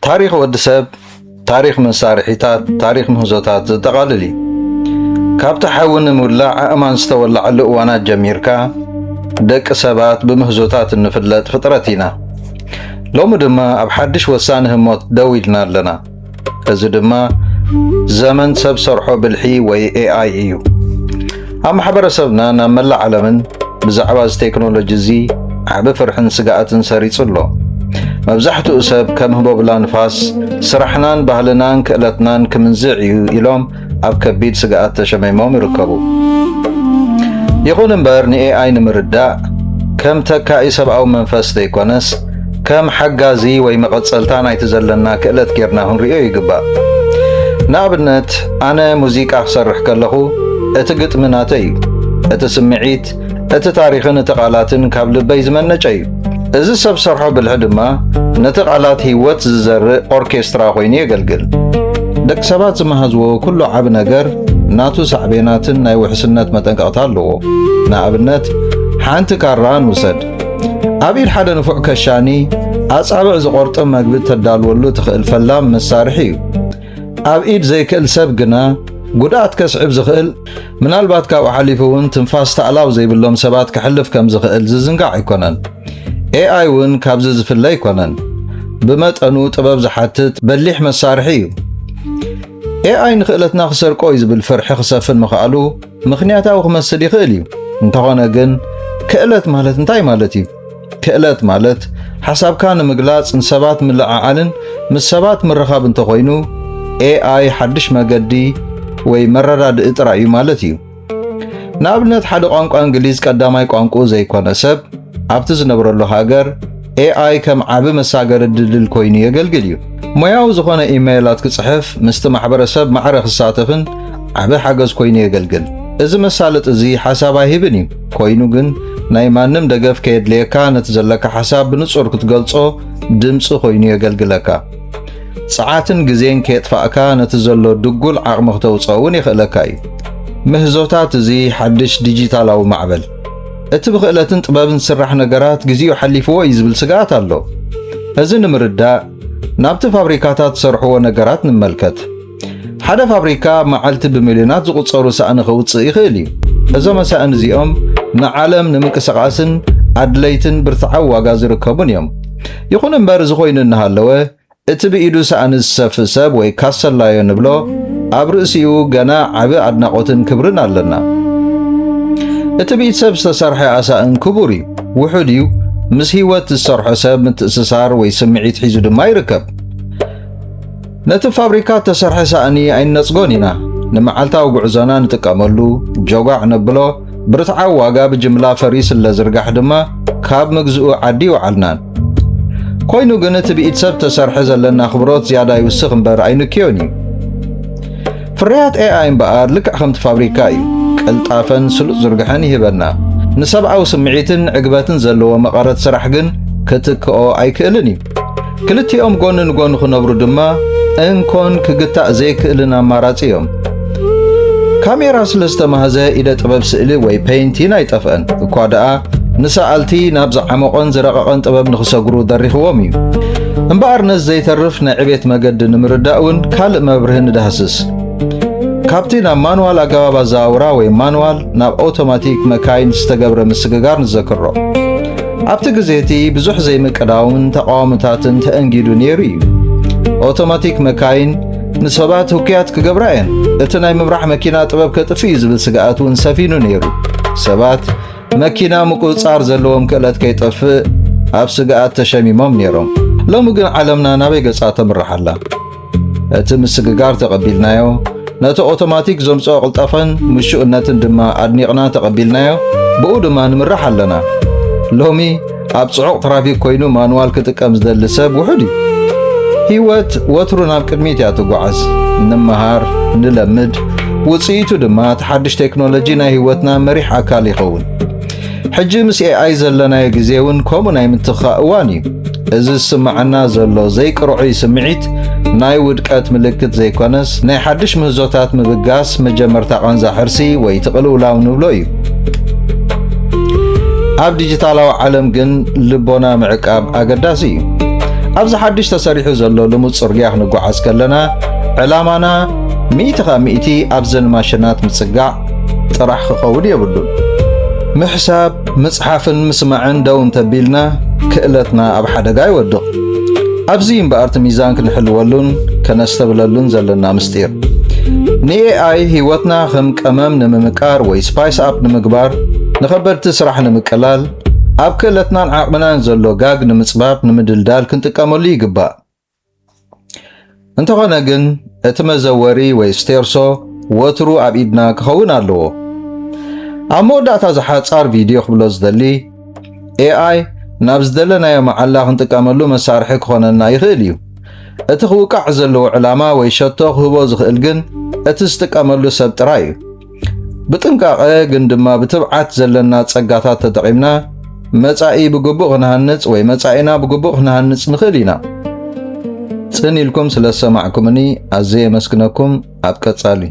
ታሪኽ ወዲ ሰብ፣ ታሪኽ መሳርሒታት፣ ታሪኽ ምህዞታት ዘጠቓልል እዩ። ካብቲ ሓዊ ንምውላዕ ኣእማን ዝተወላዓሉ እዋናት ጀሚርካ፣ ደቂ ሰባት ብምህዞታት እንፍለጥ ፍጥረት ኢና። ሎሚ ድማ ኣብ ሓድሽ ወሳኒ ህሞት ደው ኢልና ኣለና። እዚ ድማ ዘመን ሰብ ሰርሖ ብልሒ ወይ ኤ ኣይ እዩ። ኣብ ማሕበረሰብና ናብ መላእ ዓለምን ብዛዕባ እዚ ቴክኖሎጂ እዚ ዓቢ ፍርሕን ስግኣትን ሰሪጹ ኣሎ። መብዛሕትኡ ሰብ ከም ህቦብላ ንፋስ ስራሕናን ባህልናን ክእለትናን ክምንዝዕ እዩ ኢሎም ኣብ ከቢድ ስግኣት ተሸሚሞም ይርከቡ። ይኹን እምበር ንኤ ኣይ ንምርዳእ ከም ተካኢ ሰብኣዊ መንፈስ ዘይኮነስ ከም ሓጋዚ ወይ መቐጸልታ ናይቲ ዘለና ክእለት ጌርና ክንርእዮ ይግባእ። ንኣብነት ኣነ ሙዚቃ ክሰርሕ ከለኹ እቲ ግጥሚ ናተይ እዩ። እቲ ስምዒት እቲ ታሪኽን እቲ ቃላትን ካብ ልበይ ዝመነጨ እዩ። እዚ ሰብ ሰርሖ ብልሒ ድማ ነቲ ቃላት ህይወት ዝዘርእ ኦርኬስትራ ኮይኑ የገልግል። ደቂ ሰባት ዝመሃዝዎ ኩሉ ዓቢ ነገር ናቱ ሳዕቤናትን ናይ ውሕስነት መጠንቀቕታ ኣለዎ። ንኣብነት ሓንቲ ካራ ንውሰድ። ኣብ ኢድ ሓደ ንፉዕ ከሻኒ ኣጻብዕ ዝቖርጥ መግቢ ተዳልወሉ ትኽእል ፈላም መሳርሒ እዩ። ኣብ ኢድ ዘይክእል ሰብ ግና ጉድኣት ከስዕብ ዝኽእል፣ ምናልባት ካብኡ ሓሊፉ እውን ትንፋስ ታእላው ዘይብሎም ሰባት ከሕልፍ ከም ዝኽእል ዝዝንጋዕ ኣይኮነን። ኤ ኣይ እውን ካብዚ ዝፍለ ኣይኮነን። ብመጠኑ ጥበብ ዝሓትት በሊሕ መሳርሒ እዩ። ኤ ኣይ ንኽእለትና ክሰርቆ እዩ ዝብል ፍርሒ ክሰፍን ምኽኣሉ ምኽንያታዊ ክመስል ይኽእል እዩ። እንተኾነ ግን ክእለት ማለት እንታይ ማለት እዩ? ክእለት ማለት ሓሳብካ ንምግላጽ ንሰባት ምልዕዓልን ምስ ሰባት ምርኻብ እንተኾይኑ፣ ኤ ኣይ ሓድሽ መገዲ ወይ መረዳድኢ ጥራይ እዩ ማለት እዩ። ንኣብነት ሓደ ቋንቋ እንግሊዝ ቀዳማይ ቋንቋኡ ዘይኮነ ሰብ ኣብቲ ዝነብረሉ ሃገር ኤ ኣይ ከም ዓቢ መሳገሪ ድልድል ኮይኑ የገልግል እዩ። ሞያዊ ዝኾነ ኢሜይላት ክጽሕፍ ምስቲ ማሕበረሰብ ማዕረ ክሳተፍን ዓቢ ሓገዝ ኮይኑ የገልግል። እዚ መሳለጢ እዚ ሓሳብ ኣይህብን እዩ። ኮይኑ ግን ናይ ማንም ደገፍ ከየድልየካ ነቲ ዘለካ ሓሳብ ብንጹር ክትገልጾ ድምጺ ኮይኑ የገልግለካ። ጸዓትን ግዜን ከየጥፋእካ ነቲ ዘሎ ድጉል ዓቕሚ ክተውጽኦ እውን የኽእለካ እዩ። ምህዞታት እዚ ሓድሽ ዲጂታላዊ ማዕበል። እቲ ብኽእለትን ጥበብን ዝስራሕ ነገራት ግዜኡ ሓሊፍዎ እዩ ዝብል ስግኣት ኣሎ። እዚ ንምርዳእ ናብቲ ፋብሪካታት ዝሰርሕዎ ነገራት ንመልከት። ሓደ ፋብሪካ ኣብ መዓልቲ ብሚልዮናት ዝቑጸሩ ሳእኒ ከውጽእ ይኽእል እዩ። እዞም ኣሳእን እዚኦም ንዓለም ንምንቅስቓስን ኣድለይትን ብርትዓዊ ዋጋ ዝርከቡን እዮም። ይኹን እምበር እዚ ኮይኑ እናሃለወ እቲ ብኢዱ ሳእኒ ዝሰፍእ ሰብ ወይ ካሰላዮ ንብሎ ኣብ ርእሲኡ ገና ዓቢ ኣድናቖትን ክብርን ኣለና። እቲ ብኢድ ሰብ ዝተሰርሐ ኣሳእን ክቡር እዩ፣ ውሑድ እዩ፣ ምስ ህይወት ዝሰርሖ ሰብ ምትእስሳር ወይ ስምዒት ሒዙ ድማ ይርከብ። ነቲ ፋብሪካ እተሰርሐ ሳእኒ ኣይንነጽጎን ኢና። ንመዓልታዊ ጉዕዞና ንጥቀመሉ፣ ጆጓዕ ነብሎ፣ ብርትዓዊ ዋጋ ብጅምላ ፈርዩ ስለ ዝርጋሕ ድማ ካብ ምግዝኡ ዓዲ ይወዓልናን። ኮይኑ ግን እቲ ብኢድ ሰብ ተሰርሐ ዘለና ኣኽብሮት ዝያዳ ይውስኽ እምበር ኣይንክዮን እዩ። ፍርያት ኤ ኣይ እምበኣር ልክዕ ከምቲ ፋብሪካ እዩ። ቅልጣፈን ስሉጥ ዝርግሐን ይህበና። ንሰብኣዊ ስምዒትን ዕግበትን ዘለዎ መቐረት ስራሕ ግን ክትክኦ ኣይክእልን እዩ። ክልቲኦም ጎኒ ንጎኒ ክነብሩ ድማ እንኮን ክግታእ ዘይክእልን ኣማራጺ እዮም። ካሜራ ስለ ዝተማህዘ ኢደ ጥበብ ስእሊ ወይ ፔይንቲን ኣይጠፍአን። እኳ ደኣ ንሰኣልቲ ናብ ዝዓመቖን ዝረቐቐን ጥበብ ንኽሰግሩ ደሪኽዎም እዩ። እምበኣር ነዚ ዘይተርፍ ናይ ዕቤት መገዲ ንምርዳእ እውን ካልእ መብርሂ ንዳህስስ። ካብቲ ናብ ማንዋል ኣገባብ ኣዘዋውራ ወይ ማንዋል ናብ ኣውቶማቲክ መካይን ዝተገብረ ምስግጋር ንዘክሮ። ኣብቲ ግዜ እቲ ብዙሕ ዘይምቅዳውን ተቓውሞታትን ተኣንጊዱ ነይሩ እዩ። ኣውቶማቲክ መካይን ንሰባት ህኩያት ክገብራ እየን። እቲ ናይ ምምራሕ መኪና ጥበብ ከጥፍእ እዩ ዝብል ስግኣት እውን ሰፊኑ ነይሩ። ሰባት መኪና ምቁጽጻር ዘለዎም ክእለት ከይጠፍእ ኣብ ስግኣት ተሸሚሞም ነይሮም። ሎሚ ግን ዓለምና ናበይ ገጻ ተምርሕ ኣላ? እቲ ምስግጋር ተቐቢልናዮ፣ ነቲ ኣውቶማቲክ ዘምጽኦ ቅልጣፈን ምቹእነትን ድማ ኣድኒቕና ተቐቢልናዮ፣ ብኡ ድማ ንምራሕ ኣለና። ሎሚ ኣብ ጽዑቕ ትራፊክ ኮይኑ ማንዋል ክጥቀም ዝደሊ ሰብ ውሑድ እዩ። ህይወት ወትሩ ናብ ቅድሚት እያ ትጓዓዝ። ንምሃር፣ ንለምድ፣ ውጽኢቱ ድማ እቲ ሓድሽ ቴክኖሎጂ ናይ ህይወትና መሪሕ ኣካል ይኸውን። ሕጂ ምስ ኤ ኣይ ዘለናዮ ግዜ እውን ከምኡ ናይ ምትኻእ እዋን እዩ። እዚ ዝስምዓና ዘሎ ዘይቅርዑይ ስምዒት ናይ ውድቀት ምልክት ዘይኮነስ፣ ናይ ሓድሽ ምህዞታት ምብጋስ መጀመርታ ቃንዛ ሕርሲ ወይ ትቕልውላው ንብሎ እዩ። ኣብ ዲጂታላዊ ዓለም ግን ልቦና ምዕቃብ ኣገዳሲ እዩ። ኣብዚ ሓድሽ ተሰሪሑ ዘሎ ልሙጽ ጽርግያ ክንጓዓዝ ከለና፣ ዕላማና ሚእቲ ካብ ሚእቲ ኣብዘን ማሽናት ምጽጋዕ ጥራሕ ክኸውን የብሉን። ምሕሳብ፣ ምጽሓፍን ምስማዕን ደው እንተቢልና፣ ክእለትና ኣብ ሓደጋ ይወድቕ። ኣብዚ እምበኣር እቲ ሚዛን ክንሕልወሉን ከነስተብለሉን ዘለና ምስጢር። ንኤኣይ ህይወትና ከም ቀመም ንምምቃር ወይ ስፓይስ ኣፕ ንምግባር፣ ንኸበድቲ ስራሕ ንምቅላል፣ ኣብ ክእለትናን ዓቕምናን ዘሎ ጋግ ንምጽባብ ንምድልዳል ክንጥቀመሉ ይግባእ። እንተኾነ ግን፣ እቲ መዘወሪ ወይ ስቴርሶ ወትሩ ኣብ ኢድና ክኸውን ኣለዎ። ኣብ መወዳእታ ዝሓጻር ቪድዮ ክብሎ ዝደሊ፣ ኤኣይ ናብ ዝደለናዮ መዓላ ክንጥቀመሉ መሳርሒ ክኾነና ይኽእል እዩ። እቲ ክውቃዕ ዘለዎ ዕላማ ወይ ሸቶ ክህቦ ዝኽእል ግን እቲ ዝጥቀመሉ ሰብ ጥራይ እዩ። ብጥንቃቐ ግን ድማ ብትብዓት ዘለና ጸጋታት ተጠቒምና መጻኢ ብግቡእ ክንሃንጽ ወይ መጻኢና ብግቡእ ክንሃንጽ ንኽእል ኢና። ጽን ኢልኩም ስለ ዝሰማዕኩምኒ ኣዝየ የመስግነኩም። ኣብ ቀጻሊ።